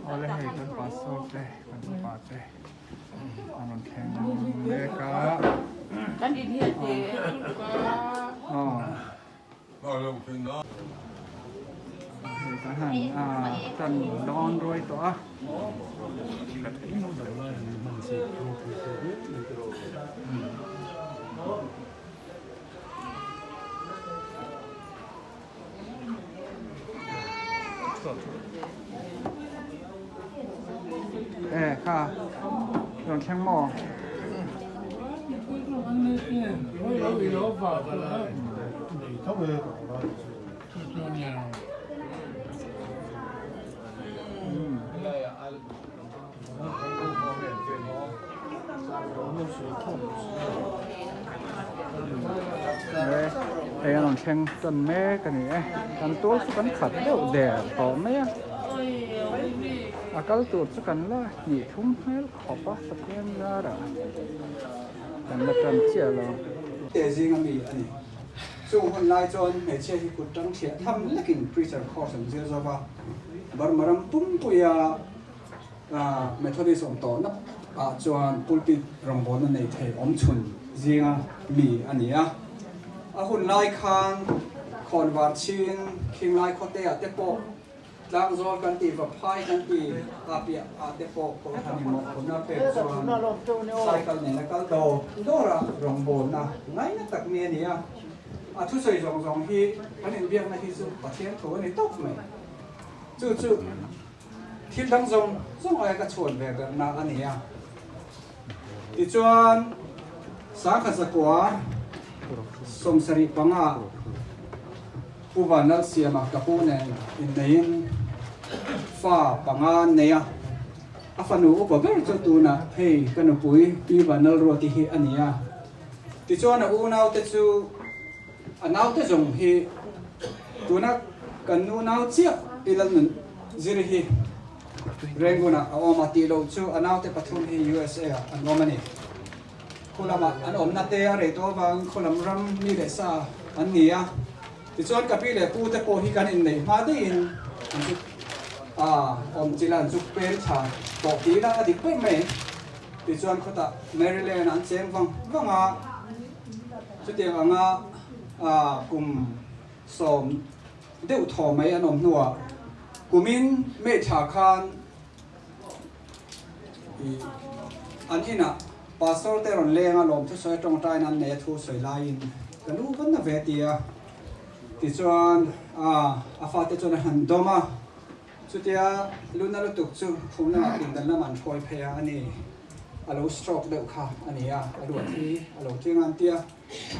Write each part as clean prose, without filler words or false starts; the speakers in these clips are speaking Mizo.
Awle hei kan pastor te kan upa te an rawn thleng mek a. Hei kan han tan dawn ruai tawh a. E kha rawn thleng maw? Hei an rawn thleng tan mek a ni e kan tual chu kan khat deuh der tawh mai a a kal tur chu kan la hnih thum hmel khawp a Pathian zarah kan la tan chiah lo. Te zing ami a ni. Chung hun lai chuan hmeichhia hi kut tang thliah tham lekin preacher course an zir zo va, Burma ram pumpuia Methodist awm tawh nak ah chuan pulpit rawngbawlna nei thei awm chhun zinga mi a ni a. A hun lai khan khawnvar chhing khinglai khawte ah te pawh tlangzawl kan ti, vaphai kan ti a piah ah te pawh Kohhran in mawhphurhna pek chuan cycle nena kal dawr dawr a rawngbawlna ngaina tak mi a ni a. A thusawi zawng zawng hi kan inbiakna hi chu Pathian thu a ni tawp mai. Chu chu. Thil dang zawng zawng aia ka chhuan ve berna a ni a. Tichuan, Sangha zakua 75 ah Pu Vanlalsiama ka pu nen inneiin fa panga an nei a. A fanu upa ber chu tunah hei ka nupui Pi Vanlalruati hi a ni a. Tichuan a unaute chu A naute zawng hi tuna kan nu nau chiah Pi Lalnun Ziri hi Rangoon ah a awm a tih loh chu a naute pathum hi USA ah an awm a ni. Khulamah an awmna te a rei tawh avangin khulam ram mi leh sa an ni a. Tichuan ka pi leh pu te pawh hi kan inneih hma daihin an chu a awm chilh a, an chu peng tha tawh ti ila a dik ber mai. Tichuan khawtah Maryland ah an cheng vang vang a. Chutiang anga kum 10 deuh thaw mai an awm hnuah kumin May thla khan an inah Pastor te rawn leng a, lawm thusawi tawngtain an nei a thu sawi laiin ka nu van na ve ti a, tichuan a fate chuan a han dawm a, chutia luna lutuk chu khum lamah pindan lamah an hruai phei a a ni. A lo stroke deuh kha a ni a, a luah thi a lo tling a an ti a,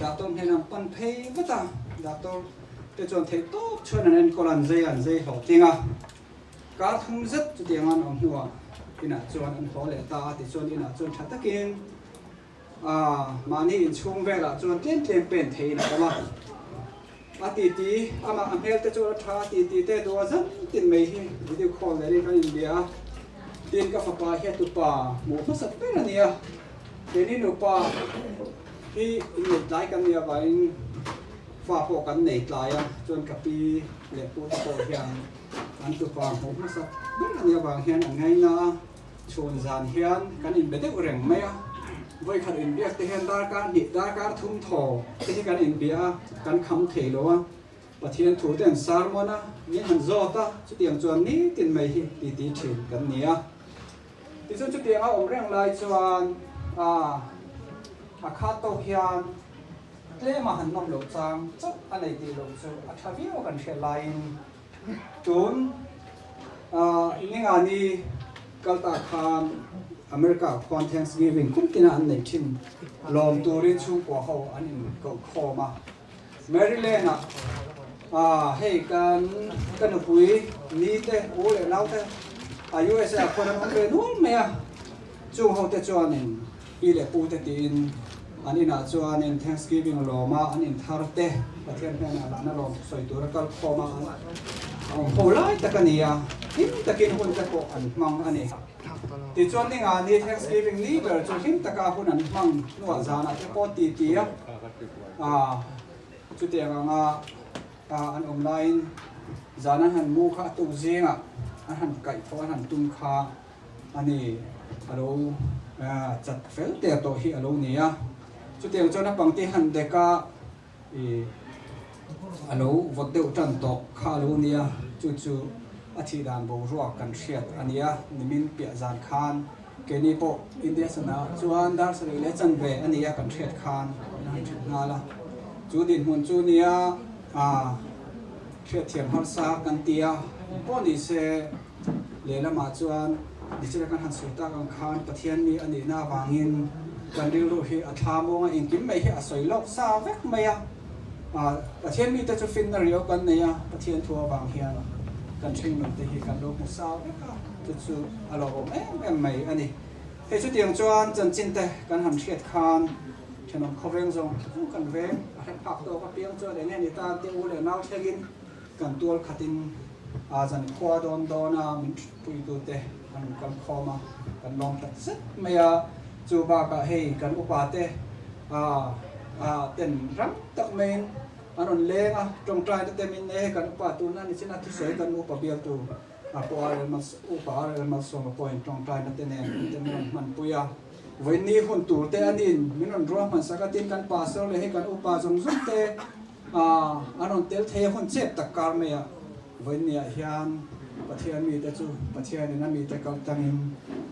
doctor hnenah an pan phei vat a, doctor te chuan theih tawp chuan an enkawl a, an zei a, an zei hlawhtling a, kar thum zet chutiang an awm hnuah inah chuan an haw leh ta a, tichuan inah chuan tha takin mahni inchhung velah chuan tlem tlem pen theihin a awm a, a titi amah a hmel te chu a tha a titi te duh a zan tin mai hi video call leh in kan inbia a, tin ka fapa hi a tupa hmuh hmasat ber a nia, keini nupa hi inneih tlai kan nih avangin fa pawh kan nei tlai a, chuan ka pi leh pu te pawh hian an tupa hmuh hmasat ber a nih avang hian an ngaina a. Chhun zan hian kan inbe deuh reng mai a, vawikhat inbiak te hian darkar hnih, darkar thum thaw te hi kan inbia a, kan kham thei lo a, Pathian thu te an sermon a, min han zawt a, chutiang chuan nitin mai hi titi thin kan ni a. Tichuan chutiang a awm reng lai chuan a khat tawk hian tlema han nawm loh chang chauh a nei tih loh chu a tha viau a kan hriat laiin, Tun Ningani kal ta khan America ah khuan Thanksgiving kum tina an nei thin lawm turin chhungkua ho an inkoh khawm a. Maryland ah hei kan ka nupui ni te u leh nau te a USA ah khuan an awm ve nual mai a. Chung ho te chuanin pi leh pu te tiin an inah chuanin Thanksgiving lawma an inthar te Pathian hnenah lana lawm sawi tura kal khawm a an awm ho lai tak a ni a, hlim takin hun te pawh an hmang a ni. Tichuan ninga ni Thanksgiving ni ber chu hlim taka hun an hmang hnuah zanah te pawh ti ti a, chutiang anga an awm laiin zan an han mu kha a tuk zingah. an han kaih thawh an han tum kha a ni a lo chat fel der tawh hi a lo ni a. Chutiang chuan a pangti han dek a ih a lo vawt deuh tan tawh kha a lo ni a, chu chu a thih dan boruak kan hriat a ni a, nimin piah zan khan keini pawh India sana chuan dar sarih leh chanve a ni a kan hriat khan kan han hrilh nghal a, chu dinhmun chu nia ah hriatthiam harsa kan ti a, pawh ni se lehlamah chuan digital kan han sawi tak ang khan Pathian mi a nihna avangin kan rilru hi a thla muang a, engkim mai hi a sawi lawk sa vek mai a, Pathian mite chu finna riau kan nei a, Pathian thu avang hian kan hringnun te hi kan lo hmu sa vek a, chu chu a lo awm em em mai a ni. Hei chutiang chuan chanchin te kan han hriat khan thenawm khawveng zawng zawng kan veng a hre phak tawk apiang chuan eng nge ni tan te u leh nau thlengin kan tual khatin zan khua dawn dawn a min puitute an rawn kal khawm a, kan lawm tak zet mai a, chu bakah hei kan upa te ten ram tak maiin an rawn leng a, tawngtaina te min nei hei kan upa tuna ni chin a thusawi kan upa bialtu pawh RL upa RL Malsawma pawhin tawngtaina te nen te min rawn hmanpui a, vawiin hun tur te anin min rawn ruahman sak a, tin kan pastor leh hei kan upa zawng zawng te An rawn tel thei a hun chep tak kar mai ah vawiinniah hian Pathian mite chu Pathianin a mite kal tangin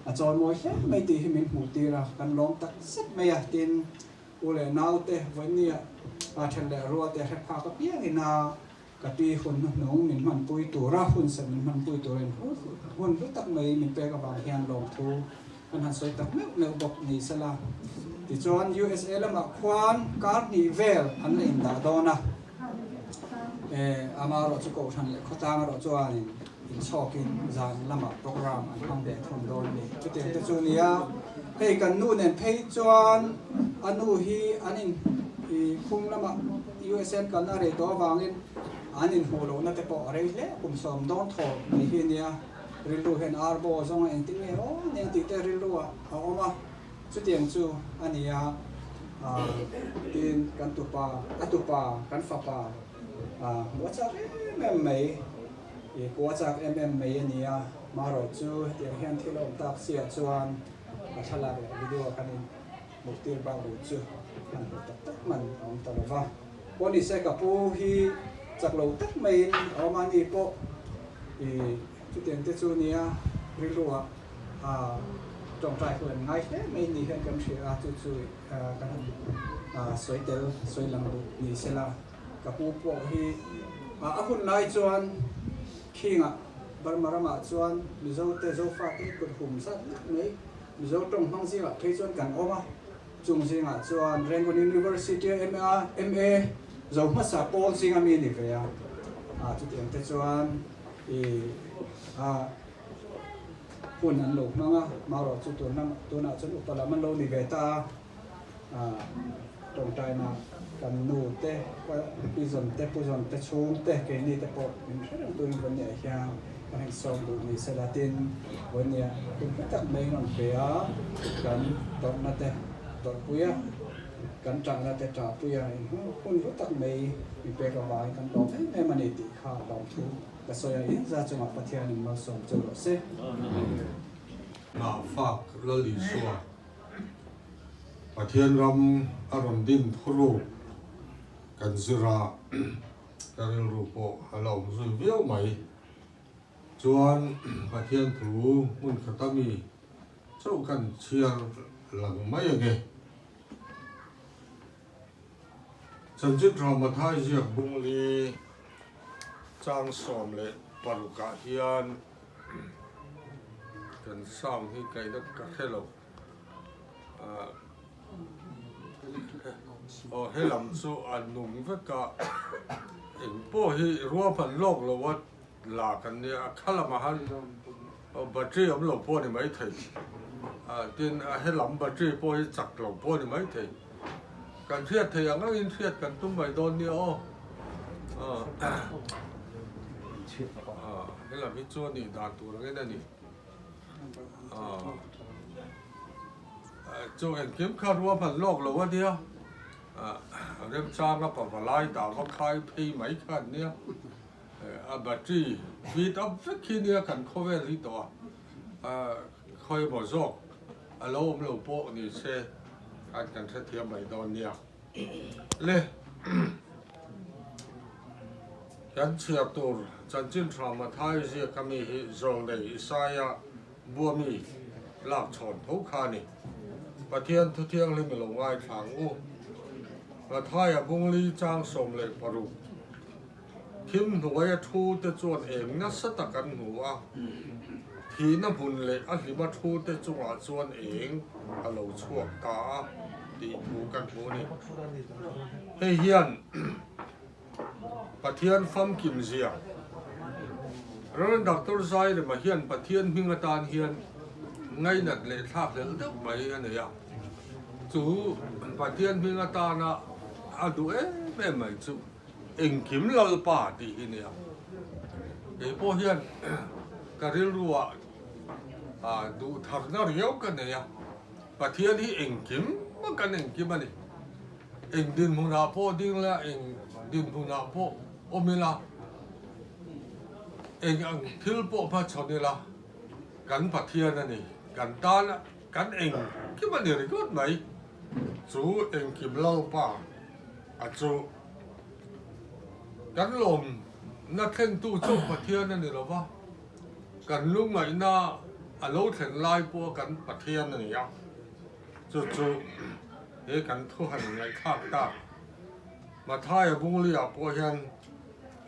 a chawi mawi hle mai tih hi min hmuh tir a, kan lawm tak zet mai a, tin u leh naute vawiinniah pa then leh rual te hre phak apiangin a ka pi hun hnuhnung min hmanpui tura hun sem min hmanpui turin hun hlu tak mai min pek avang hian lawmthu Kan han sawi tak meuh meuh bawk ni sela. Tichuan USA lamah khuan kar hnih vel an la indah dawn a, ama erawh chu Kohhran leh khawtlang erawh chuanin inchhawkin zan lamah program an hmang ve thung dawn a ni. Chutiang te chu nia, hei kan nu nen phei chuan a nu hi an in khum lamah USA an kalna a rei tawh avangin an inhmuh lohna te pawh a rei hle, kum sawm dawn thaw mai hi nia. Rilru hian arbo zawnga engtin nge aw nia tih te rilru ah a awm a, chutiang chu a ni a, tin kan tupa, a tupa, kan fapa hmuh a chak em em mai, i kuh a chak em em mai a ni a, marawh chu hetiang hian thil a awm tak chiah chuan a thlalak leh video kan in hmuh tir bak lo chu han hmuh tak tak man a awm ta lo va. Pawh ni se ka pu hi chak lo tak maiin a awm a, ni pawh i chutiang te chu nia rilru ah a tawngtai hun an ngai hle mai ni hian kan hria a, chu chu kan han sawi tel sawi lang duh ni sela ka pu pawh hi a hun lai chuan khingah Burma ramah chuan Mizo te Zofa te kut hum zat zat mai Mizo tawng hmang zingah phei chuan kan awm a. Chung zingah chuan Rangoon University-a MA, MA zo hmasa pawl zinga mi ni ve a, ah chutiang te chuan i ah hun an lo hmang a, marawh chu tun tunah chuan upa lam an lo ni ve ta a, ah tawngtaina kan nu te, pi zawn te, pu zawn te, chhung te, keini te pawh min hre reng turin Vawinia hian kan han sawm duh ni sela tin Vawinia hun hlu tak mai rawn pe a, kan tawrhna te tawrhpui a, kan ṭahna te ṭahpui a, in hun hlu tak mai min pek avangin kan lawm em em a ni tih kha lawmthu ka sawi a, in za chungah Pathianin malsawm chu rawh se. Hnahfak Lal Isua Pathian ram a rawn din thuruk kan zir a, ka rilru pawh a la awm zui viau mai. Chuan Pathian thu hmun khata mi chauh kan chhiar lang mai ange. Chanchin tha Mathai ziak bungli chang 16 ah hian kan sound hi kaihna ka hre lo. Aw he lam chu a nung vek a, eng pawh hi ruahman lawk lo a la kan nia, a kha lamah han battery awm lo pawh a ni maithei, tin a he lam battery pawh hi chak lo pawh a ni maithei, kan hriat theih ang angin hriat kan tum mai dawn nia aw, he lam hi chu a nih dan tur angin a ni. Chu engkim kha ruahman lawk lo a nia, remchanga pavalai dah va khai phei mai kha an nia. A battery beat up vek hi nia kan khawvel hi tawh a, khawi emaw zawk a lo awm lo pawh ni se an kan hrethiam mai dawn nia. Le kan chhiar tur chanchin tha Mathai ziak a mi hi Zawlnei Isaia Buami lak chhawn tho kha a ni. Pathian thu thianghlim i lo ngaithla ang u. Mathaia bungli chang 16 Thim hnuaia thu te chuan eng nasa tak an hmu a, thihna hmun leh a hlima thu te chungah chuan eng a lo chhuak ta a tih thu kan hmu a ni. Hei hian Pathian famkim zia Rev. Doctor Zairema hian Pathian hming atan hian ngainat leh thlak hlelh deuh mai a nei a, chu Pathian hming atana a duh em em mai chu Engkim Lalpa tih hi nia. Kei pawh hian ka rilruah duh tharna riau ka nei a, Pathian hi engkim kan engkim a ni. Eng dinhmunah pawh ding la, eng dinhmunah pawh awm ila, eng ang thil pawh hmachhawn ila, kan Pathian a ni. Kan tan kan engkim a ni ringawt mai. Chu engkim Lalpa a chu kan lawmna thlengtu chu Pathian a ni lo va, kan lungngaihna a lo thlen lai pawh kan Pathian a ni a, chu chu he kan thu han ngaihthlak tak Mathaia Bunglia pawh hian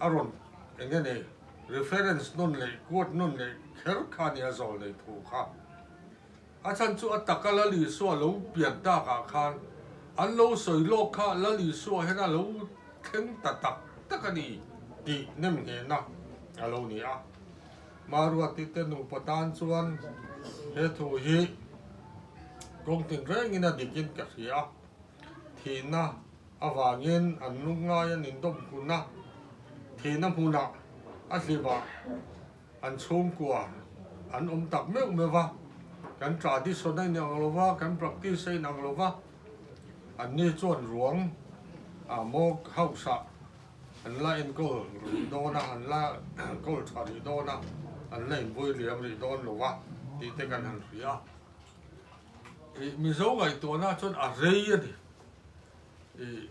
a rawn eng nge ni reference nawn leh quote nawn leh kher kha a ni a zawl nei thu kha. A chhan chu a taka Lal Isua lo pian takah khan an lo sawi lawk kha Lal Isua hian a lo thleng ta tak tak a ni tih nemnghehna a lo ni a. Maruati te nupa tan chuan he thu hi kawng tinrengin a dikin ka hria a, thihna avangin an lungngai an indawmkun a, thihna hmunah a hlivah An chhungkua an awm tak meuh meuh va, kan tradition a inang lo va, kan practice a inang lo va, anni chuan ruang a mawk house ah an la enkawl rih dawn a, an la kawl tha rih dawn a, an la inbui liam rih dawn lo va tih te kan han hria a. Ih Mizo ngaihtuahna chuan a rei a ni. Ih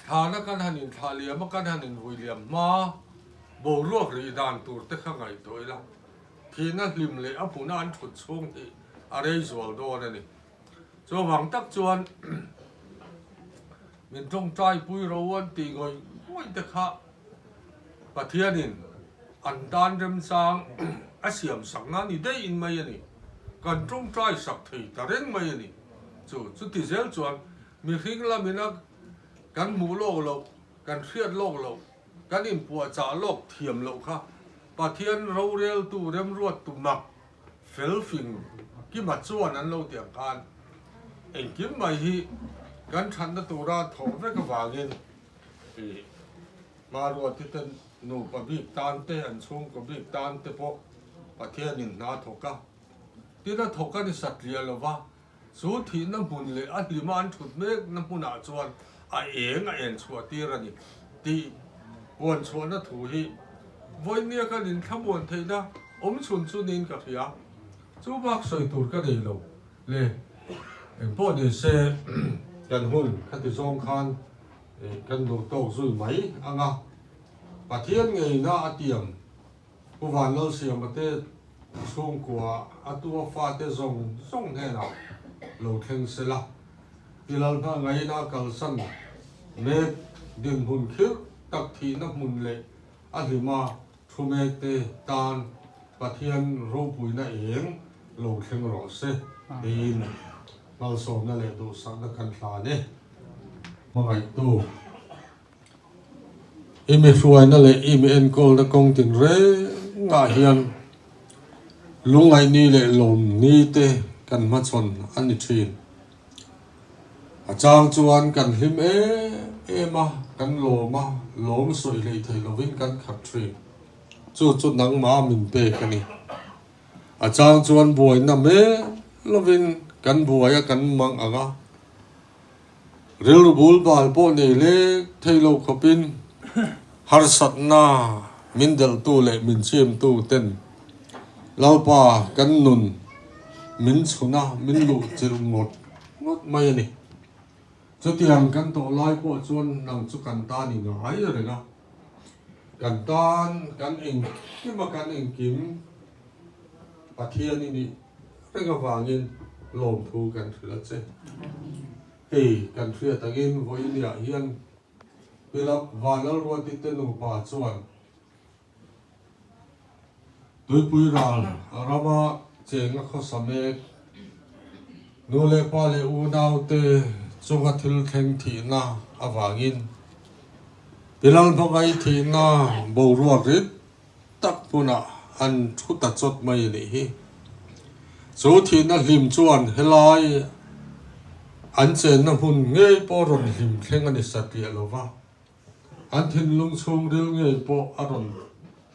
Thana kan han inthlah liam a, kan han invui liam hma boruak rih dan tur te kha ngaihtuah ila, thihna hlim leh a hmuna an thut chhung hi a rei zual dawn a ni. Chuvang tak chuan min tawngtai pui ro an tih ngawih ngawih te kha Pathianin an tan remchang a siam sak na ni daih in mai a ni. Kan tawngtai sak thei ta reng mai a ni. Chu chuti zel chuan Mihring lamina kan hmuh lawk loh, kan hriat lawk loh, kan inpuahchah lawk thiam loh kha Pathian roreltu remruattu mak fel fing kima chuan an lo tih ang khan engkim mai hi kan thatna tura thawh vek avangin ih hmaruati te nupa bik tan te, an chhungkaw bik tan te pawh Pathianin hna thawk a, tin a thawk a ni satliah lova. Chu thihna hmun leh a hlima an thut mekna hmunah chuan a eng a en chhuah tir a ni tih huan chhuahna thu hi vawinia kan inthlamuan theihna awm chhun chu niin ka hria. Chu bak sawi tur ka nei lo le. Engpawh ni se kan hun khati zawng khan kan duh tawk zui mai ang a, Pathian ngeina a tiam Pu Vanlalsiama te chhungkua a tua fate zawng zawng hnenah lo thleng se la, ti Lalhna ngaina kalsan mek dinhmun khirh tak thihna hmun leh a hlima thu mekte tan Pathian ropuina eng lo thleng rawh se tiin malsawmna leh duhsakna kan hlan e. Hmangaihtu. I mi hruaina leh i mi enkawlna kawng tinrengah hian lungngaihni leh lawmni te kan hmachhawn a ni thin. A chang chuan kan hlim em em a, kan lawm a, lawm sawi hleih thei lovin kan khat thin. Chu chu nangmah min pek a ni. A chang chuan buaina mek lovin kan buai a, kan mang ang a. Rilru bul bal pawh nei lek thei lo khawpin Harsatna min delhtu leh min chimtu ten Lalpa kan nun min chhun a, min luh chilh ngawt ngawt mai a ni. Chutiang kan tawh lai pawh chuan nang chu kan tan i ngai reng a, kan tan kan engkim a kan engkim Pathian i nih reng avangin lawmthu kan hrilh a che. Hei kan hriat angin vawiiniah hian Pilap Vanlalruati te nupa chuan Tuipui ral rama chenga khawsa mek nu leh pa leh unaute chunga thil thleng thihna avangin Pilal hmangaih thihna boruak rit tak hmunah an thu ta chawt mai a nih hi. Chu thihna hlim chuan helai an chenna hmun ngei pawh rawn hlim thleng a ni satliah lo va, an thinlung chhungril ngei pawh a rawn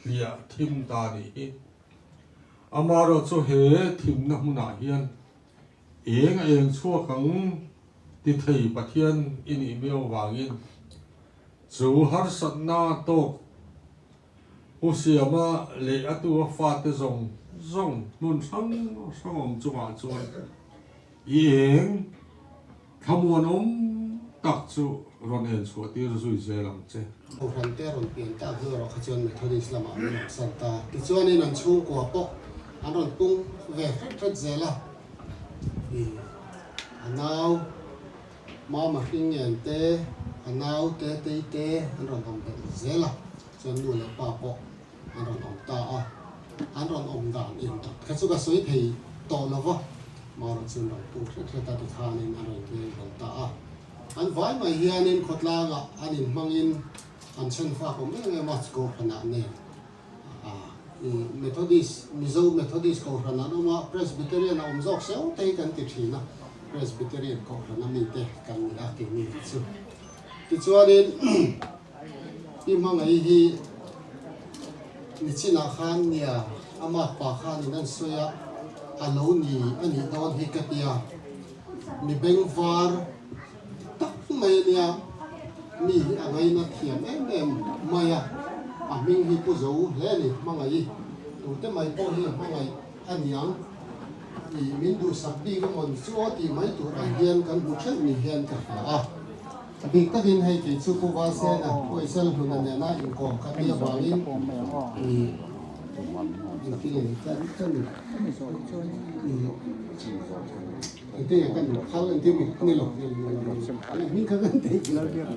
hliah thim ta a nih hi. Amaherawhchu he thimna hmunah hian eng a eng chhuak ang ti thei Pathian i nih miau vangin chu harsatna tawk Pu Siama leh a tu a fate zawng zawng hmun hrang hrang awm chungah chuan i eng thlamuanawm tak chu rawn en chhuah tir zui zel ang che. Kohhran te rawn pian tak hnu erawh kha chuan Methodist lamah an rawn san ta. Tichuanin an chhungkua pawh an rawn pung ve hret hret zel a, i a nau Mama Hringngen te, a nau te Tei te an rawn awm belh zel a, chuan nu leh pa pawh an rawn awm ta a, an rawn awm dan in tak kha chu ka sawi thei tawh lo va, marawh chu an rawn pung hret hret a tikhanin an rawn veng vel ta a. An vai mai hianin khawtlangah an inhmangin an chhen fak awm em em a, Kohhranah nen Methodist, Mizo Methodist Kohhran an awm a, Presbyterian a awm zawk seuh te hi kan ti thin a, Presbyterian Kohhran a mite kan ni a keini hi chu. Tichuanin Pi Hmangaih hi nichinah khan nia a makpa khanin an sawi a, a lo ni a nih dawn hi ka tia, mi bengvar tak mai a nia, mi hi a ngaina thiam em em mai a, a hming hi pu zo hle a ni, hmangaih i tute mai pawh hi hmangaih a niang i min duhsak bik a mawn chu aw tih mai tur ang hian kan hmu theuh ni hian ka hria a, a bik takin hei kei chu Pu Valsena Puaisel hluna nena inkawm ka nia vangin i engtin nge kan Engtin kan phal engtin mi ni lo mi kha kan te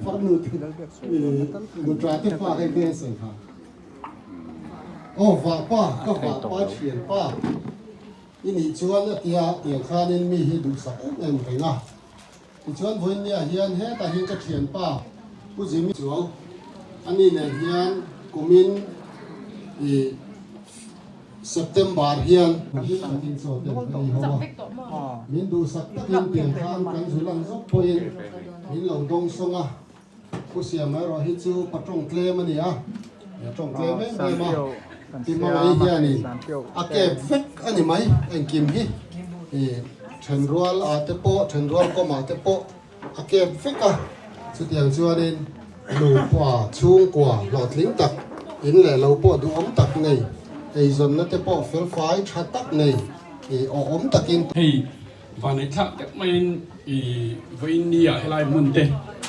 farnu te nutra te fa kai te sai kha o va pa ka va pa thian pa i nih chuan a tia tiang khanin mi hi duhsak em em reng a tichuan vawiin ah hian hetah hian ka thian pa Pu Jimmy Chuau ani nen hian kumin i September hian hlim takin chaw te kan ei ho a, min duhsak takin pian khan kan zu lan zawk pawhin min lo dawng sawng a, Pu Siama erawh hi chu pa tawng tlem a ni a, a tawng tlem em em a, ti hmangaih hianin a kep vek a ni mai engkim hi, thenrual ah te pawh thenrual kawm ah te pawh a kep vek a, chutiang chuanin nupa chhungkua hlawhtling tak, in leh lo pawh duhawm tak nei, eizawnna te pawh felfai tha tak nei ih awhawm takin. Hei vanei thlak deuh maiin i vawiin ni ah helai hmun te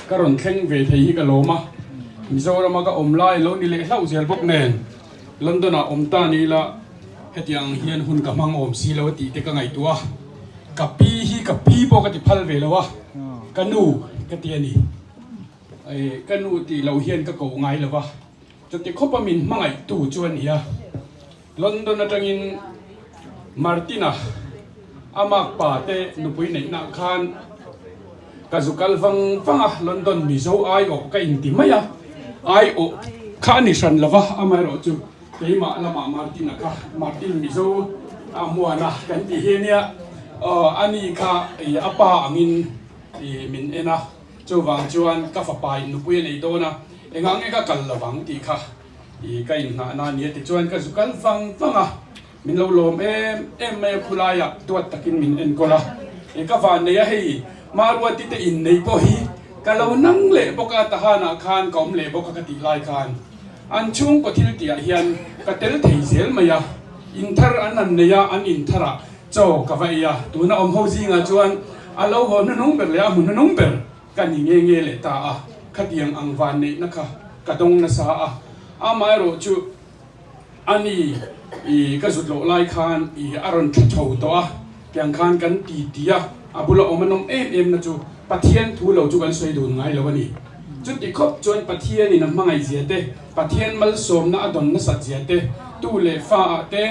ka rawn thleng ve thei hi ka lawm a, Mizorama ka awm lai lo ni leh hlauh zel bawk nen London ah awm ta ni ila hetiang hian hun ka hmang awm si lo tih te ka ngaihtuah a, ka pi hi ka pi pawh ka ti phal ve lo a, ka nu ka ti a ni. Ka nu tih loh hian ka ko ngai lo va, chuti khawpa min hmangaihtu chu a ni a. London atangin Martina a makpa te nupui neihna khan Ka zu kal vang vang a, London Mizo aiawh ka inti mai a, aiawh kha a ni hran lo va, amaherawhchu keimah lamah Martin-a kha, Martin Mizo a hmuan a kan tih hi ania, aw ani kha i a pa angin i min en a, chuvang chuan ka fapa in nupui a nei dawn a, engah nge ka kal lo vang tih kha i ka inngahna a nia tichuan ka zu kal vang vang a. Min lo lawm em em mai a khulaiah duat takin min enkawl a, e ka van nei a hei Maruati te innei pawh hi ka lo nang leh bawk a Tahanah khan ka awm leh bawk a ka tih lai khan. An chhungkaw thil tihah hian ka tel thei zel mai a, in thar an han nei a, an in tharah chaw ka va ei a, tuna awm ho zingah chuan a lo haw hnuhnung ber leh a hmu hnuhnung ber ka ni nge nge leh ta a, khatiang ang van neihna kha ka dawng nasa a, amaherawh chu a ni i ka zut loh lai khan i a rawn tha tho tawh a, tiang khan kan ti ti a, a bula awm a nawm em em na chu Pathian thu lo chu kan sawi dun ngai lo a ni. Chuti khawp chuan Pathianin a hmangaih zia te, Pathian malsawmna a dawn nasat zia te, tu leh fa ah te,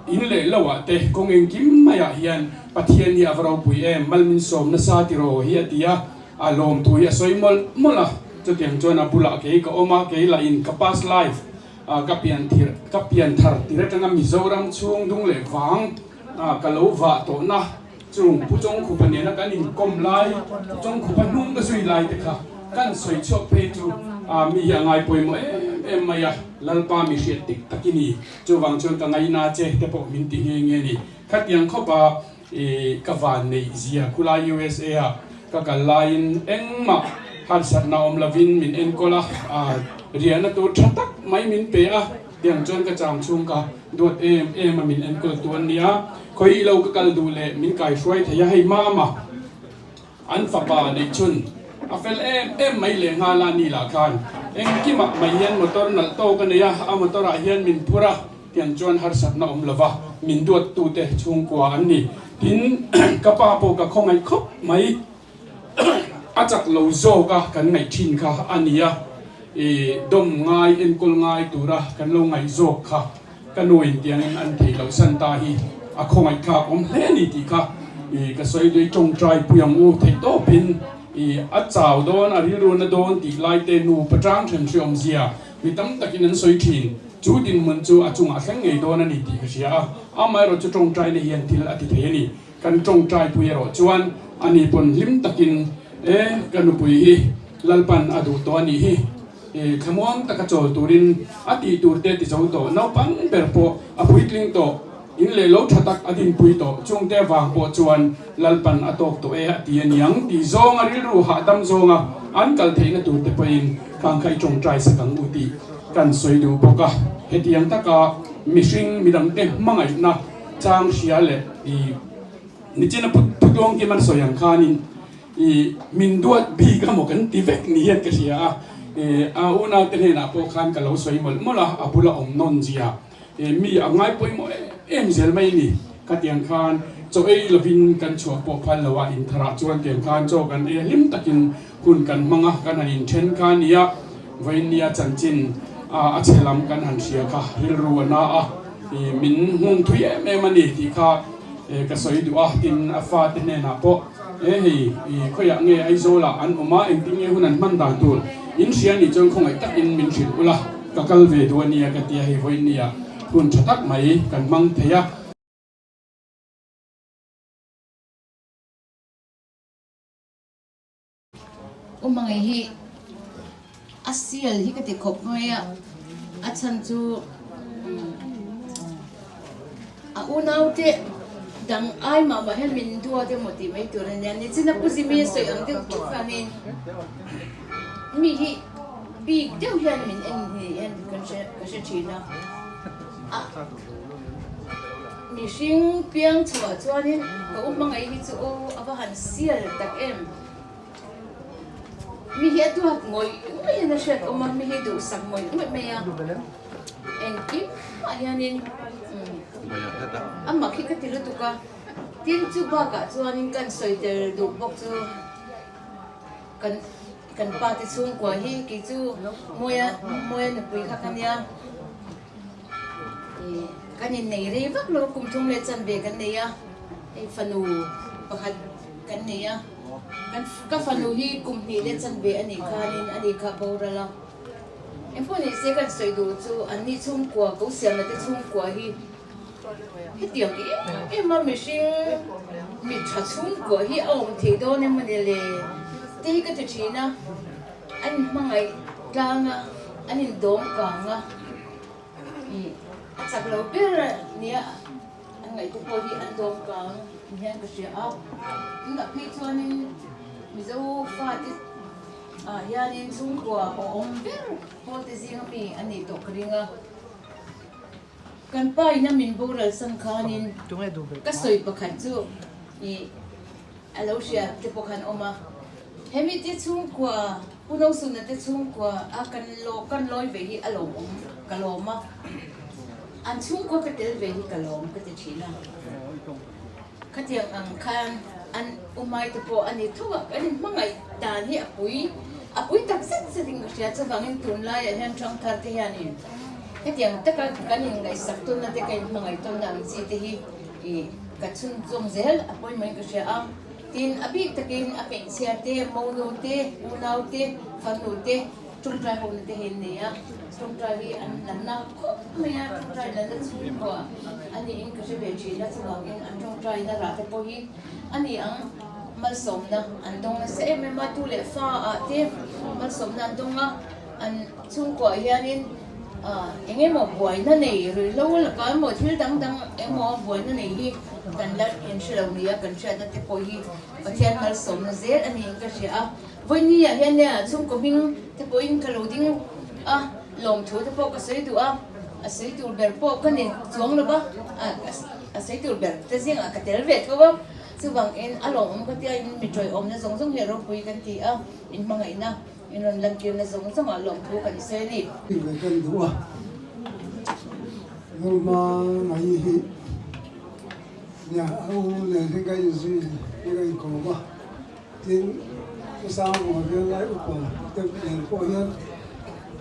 in leh lo ah te, kawng engkim maiah hian Pathian hi a va ropui em, mal min sawm nasa tiraw hi a ti a, a lawmthu hi a sawi mawlh mawlh a. Chutiang chuan a bulah kei ka awm a, kei lah in ka past life ka pian thir ka pian thar tir atanga Mizoram chhung dung leh vang ka lo vah tawhna Chung Pu Chawngkhupa nena kan inkawm lai, Pu Chawngkhupa hnung ka zui lai te kha kan sawi chhuak phei chu mi hi a ngai pawimawh em em mai a, Lalpa mi hriat dik tak i ni, chuvang chuan ka ngaina che te pawh min ti nghe nghe ni. Khatiang khawpa i ka van neih zia khulai USA ah ka kal laiin engmah harsatna awm lovin min enkawl a, riahna tur tha tak mai min pe a. Tiang chuan ka chang chhung ka duat em em a min enkawl tu an nia, khawi lo ka kal duh leh min kai hruai thei a, hei mama an fapa neih chhun a fel em em mai leh nghal a ni lah khan engkimah mai hian motor nalh tawk a nei a, a motor ah hian min phur a, tiang chuan harsatna awm lova min duat tu te chhungkua an ni. Tin ka pa pawh ka khawngaih khawp mai. A chak lo zawk a kan ngaih thin kha a ni a, i dawm ngai enkawl ngai tura kan lo ngaih zawk kha ka nu in tiangin an theih loh san ta hi a khawngaih thlak awm hle a ni tih kha i ka sawi duai tawngtai pui ang u theih tawpin i a chau dawn a rilru na dawn tih lai te nu patang then hre awmzia mi tam takin an sawi thin chu dinhmun chu a chungah thleng ngei dawn a ni tih ka hria a, amaherawh chu tawngtaina hian thil a ti thei a ni. Kan tawngtai pui erawh chuan ani pawn hlim takin, E, ka nupui hi Lalpan a duh tawh a nih hi, e, thlamuang taka chawl turin a tih tur te ti zo tawh, naupang ber pawh a puitling tawh, in leh lo tha tak a dinpui tawh, chungte vang pawh chuan Lalpan a tawk tawh e a ti a niang tih zawnga rilru hahdam zawnga an kal theihna tur te pawhin khangkha i tawngtai sak ang u tih kan sawi duh bawk a. Hetiang taka mihring midangte hmangaihna Chang hria leh i nichina Putawng Kim an sawi ang khanin i min duat bik a maw kan ti vek ni hian ka hria a, i a unaute hnenah pawh khan ka lo sawi mawlh mawlh a, a bula awm nawn zia i mi a ngai pawimawh em em zel mai a ni. Khatiang khan chaw ei lovin kan chhuah pawh phal lo a, intharah chuan tiang khan chaw kan ei a hlim takin hun kan hmang a, kan han inthen kha a nia, vawinia chanchin a chhe lam kan han hria kha rilru a na a. I min nghung thui em em a ni tih kha ka sawi duh a, tin a fate hnenah pawh e hei i khawiah nge Aizawlah an awm a, engtin nge hun an hman dan tur in hria nih chuan khawngaih takin min hrilh ula, ka kal ve duh a nia ka ti a, hei vawiin nia hun tha tak mai kan hmang thei a. U Hmangaih hi a sial hi ka ti khawp mai a, a chhan chu a unaute dang ai mah mah hian min duat emaw tih mai tur a nia, nichina Pu Zimi a sawi ang deuh theuh khanin mi hi bik deuh hian min en ni hian ka hre thin a. Mihring piang chhuah chuanin ka u hmangaih hi chu aw a va han sial tak em. Mi hi a duat ngawih ngawih hian a hriat awm a, mi hi duhsak ngawih ngawih mai a. Engkim mah hianin a mak hi ka ti lutuk a. Tin chu bakah chuanin kan sawi tel duh bawk chu kan kan pa te chhungkua hi kei chu Mawia Mawia nupui kha ka nia. Kan innei rei vak lo, kum thum leh chanve kan nei a, hei fanu pakhat kan nei a, ka fanu hi kum hnih leh chanve a nih khanin a ni kha boral a, engpawh ni se kan sawi duh chu an ni chhungkua ko siamna te chhungkua hi hetiang em em a mihring mi tha chhungkua hi a awm thei dawn em mawni le te hi ka ti thin a. An inhmangaih tlang a, an indawm kang a, ih a chak lo ber nia an ngaihte pawh hi an dawm kang ni hian ka hria a. Tunah phei chuanin Mizo fate. Ah hianin chhungkua awm ber pawl te zinga mi a nih tawh ka ring a. Kan pa ina min boral san khanin ka sawi pakhat chu ih a lo hria te pawh khan awm a. Hemi te chhungkua Pu Nosuna te chhungkua a kan law kan lawi ve hi a lawmawm ka lawm a. An chhungkua ka tel ve hi ka lawm ka ti thin a. Khatiang ang khan an umai te pawh a ni tho a, kan inhmangaih dan hi a pui a pui tak zet zet in ka hria. Chuvangin tunlaiah hian thangthar te hianin hetiang taka kan inngaihsak tawnna te, ka inhmangaih tawnna ang chi te hi ih ka chhunzawm zel a pawimawhin ka hria a. Tin, a bik takin a hmeichhia te, monu te, unau te, fanu te, Tawngtai hona te hi an nei a, tawngtai hi an lanna khawp mai a, tawngtai lanna chhungkua a niin ka hre ve thin a, chuvangin an tawngtaina rah te pawh hi a ni ang, malsawmna an dawng nasa em em a, tu leh fa ah te malsawmna an dawng a, an chhungkuaah hianin eng emaw buaina nei ruihhlo laka emaw thil dang dang emaw buaina nei hi kan la inhre lo nia kan hriatna te pawh hi Pathian malsawmna zel a niin ka hria a. Vawinia hian nia chhungkaw hming te pawhin ka lo ding a, lawmthu te pawh ka sawi duh a, a sawi tur ber pawh ka ni chuang lo va, a sawi tur ber te zingah ka tel ve tho a, chuvangin a lawmawm ka tia in mi tawiawmna zawng zawng hi a ropui kan ti a, in hmangaihna in rawn lantirna zawng zawngah lawmthu kan sawi a ni. Tih kan duh a, Lalma ngai hi nia a u nen hi ka inzui hi ka inkawm a. Tin, Pu Sangvunga Venglai upa te nen pawh hian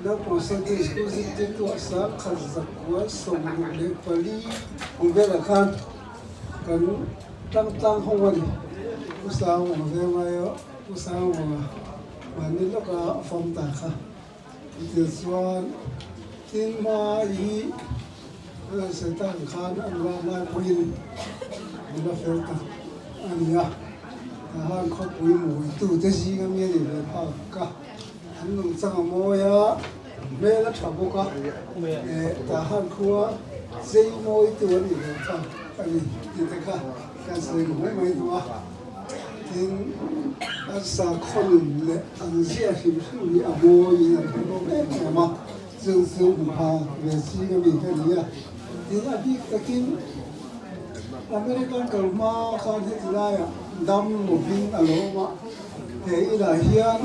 naupang Sunday School zirtirtu ah sangkhat zakua 64 kum velah khan kan tlang tlang ho a ni. Pu Sangvunga Venglai Pu Sangvunga mahni lawka a fam ta kha. Chutiang chuan tin hma hi Satan khan an lak lai pawhin min a fel tak a ni a, tahan khawpui mawitute zinga mi a ni ve phak a, an nungchang a mawi a, hmel a tha bawk a, tahan khua chei mawitu a ni ve phak a ni tih te kha kan sawi mai mai duh a. Tin, an sakhaw nun leh an zia hrim hrim hi a mawiin an hre bawk em em a, chu chu hmu pha ve ching a mi ka ni a. Tin, a bik takin American kal hma khan heti laiah dam lovin a lo awm a, he inah hian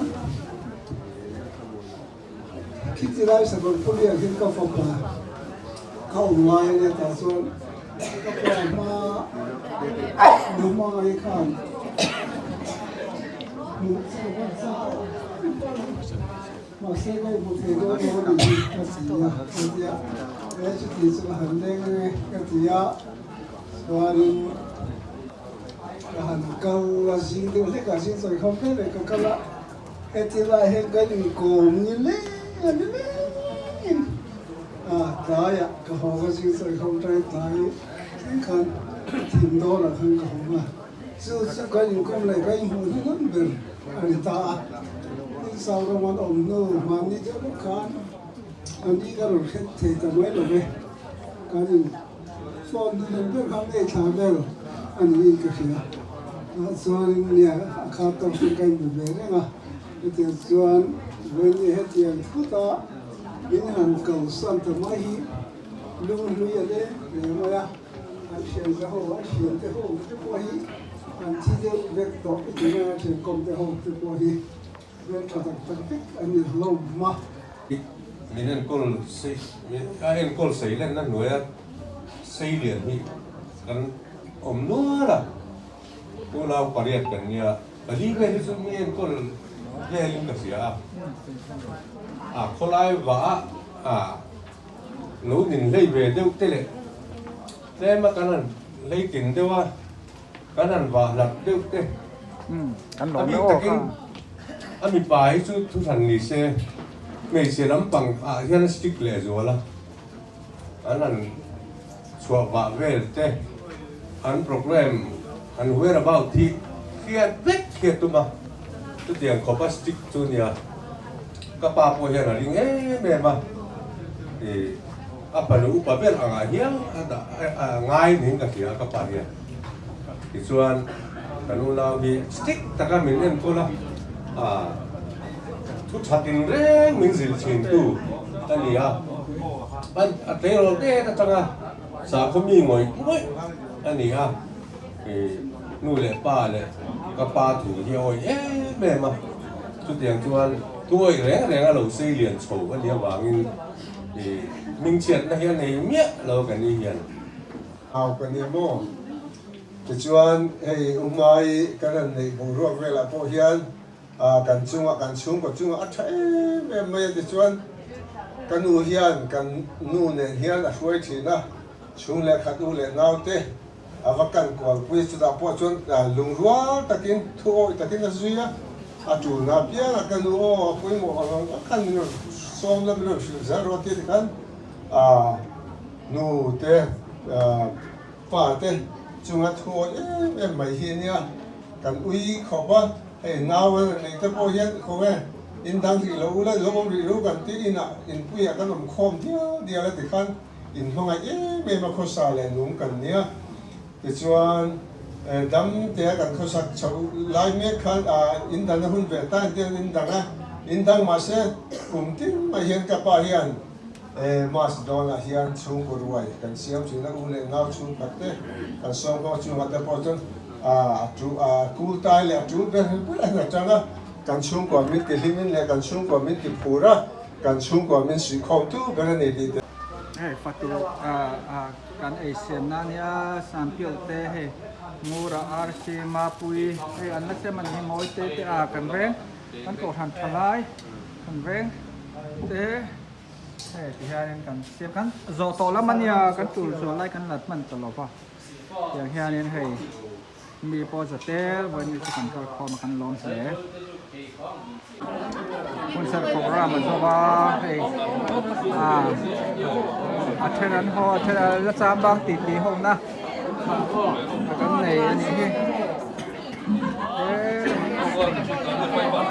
Khiti lai sakawr puliah hian ka fapa ka awm ngai a nia tah chuan ka pa hma nu hmangaih khan hmuh chu ka hman chak mahse ka inhmu thei dawn lo a ni hi ka ti a ka ti a he chuti chu ka han leng ange ka ti a chuanin ka han kal a zing deuh hlek a zing chawi khawm vel leh ka kal a. Heti lai hian kan inkawm ni leng a ni lengin a tlaiah ka haw ka zing chawi khawm ṭai tlai thleng khan thim dawrah khan ka haw a, chu chu kan inkawm leh kan inhmuh hnuhnun ber a ni ta a. Tin Sauram an awm hnu hmanni deuh lawk khan a ni ka rawn hret thei ta mai lo ve, kan in phone hnuhnun ber kha ngei thla vel a niin ka hria. Tah chuanin nia a kha tawk chu ka inbe ve reng a, hetiang chuan vawiin hetiang thut a min han kalsan ta mai hi lunghlui a leng hle mai a, an thian te ho an thian te ho te pawh hi an thi deuh vek tawh i ti mai a, thian kawm te ho te pawh hi hmeltha tak tak vek an ni hlawm a. Min enkawl sei a enkawl sei lenna hnuaia sei lian hi kan awm nual a, unau pariat kan nia, pali vel hi chu mi enkawl velin ka hria a, a khawlai vah a a lo nin hlei ve deuh te leh tlema kan han hlei tin deuh a, kan han vah hlat deuh te a bik takin a mipa hi chu thuhran ni se hmeichhe lampang ah hian a stick leh zual a an han chhuah vah vel te an program an whereabout hi hriat vek hi a tum a chutiang khawp a stick chu nia ka pa pawh hian a ring em em a ih a fanu upa ber angah hian a dah a ngai niin ka hria ka pa hian. Tichuan, kan unau hi strict taka min enkawl a, aah. Thu tha tinreng min zilh thintu a ni a, a tleirawl tet atanga sakhaw mi ngawih ngawih a ni a, nu leh pa leh ka pa thu hi a awih em em a, chutiang chuan thu awih reng reng a lo sei lian chho a nih avangin hmingchhiatna hi a nei miah lo ka ni hian. Au ka nia maw? Tichuan hei Umai kan han neih boruak velah pawh hian Kan chungah kan chhungkaw chungah a tha em em mai a tichuan ka nu hian kan nu nen hian a hruai thin a, chhung leh khat u leh naute a va kan kualpui a, chutah pawh chuan lungrual takin thu awih takin a zui a, a tulna apiangah ka nu aw a pawimawh ang ang ang khan min rawn sawm la min rawn hrilh zel rawh tia tikhan nu te pa te chunga thu awih em em mai hi a nia, kan ui khawp a. Hei nau a nei te pawh hian khaw e, in dang rih lo ula, lo awm rih lo kan tih inah inpuiah kan awm khawm dial dial a tikhan in hmangaih em em a khawsa leh nung kan nia. Tichuan dam tea kan khawsak chho lai mek khan in dan a hun ve ta engtin an in dang a, in dang mahse kum tin mai hian ka pa hian Mas dawnah hian chhungkaw ruai kan siam thin a, u leh nau chhungkhat te kan sawm kawng chungah te pawh chuan a kul tai leh a tul ber ber a hna tang a, kan chhungkua min ti hlimin leh kan chhungkua min ti phur a, kan chhungkua min suihkhawm tu ber a ni tih te. Hei fatu kan ei siam na ania Sanpiau te hei Ngura Arsi Mapui hei an la sem a ni hi Ngawi te te a kan veng kan kohhran tha lai kan veng te. Hei ti hianin kan siam kan zawh tawh lam ania kan tul zual lai kan la hman ta lova tiang hianin hei mi pawh za tel vawiin chu kan kal khawm a kan lawm hle hunserh program a zo va hei ah a then an haw a then an la cham bang tih tih ho na kan nei a nih hi.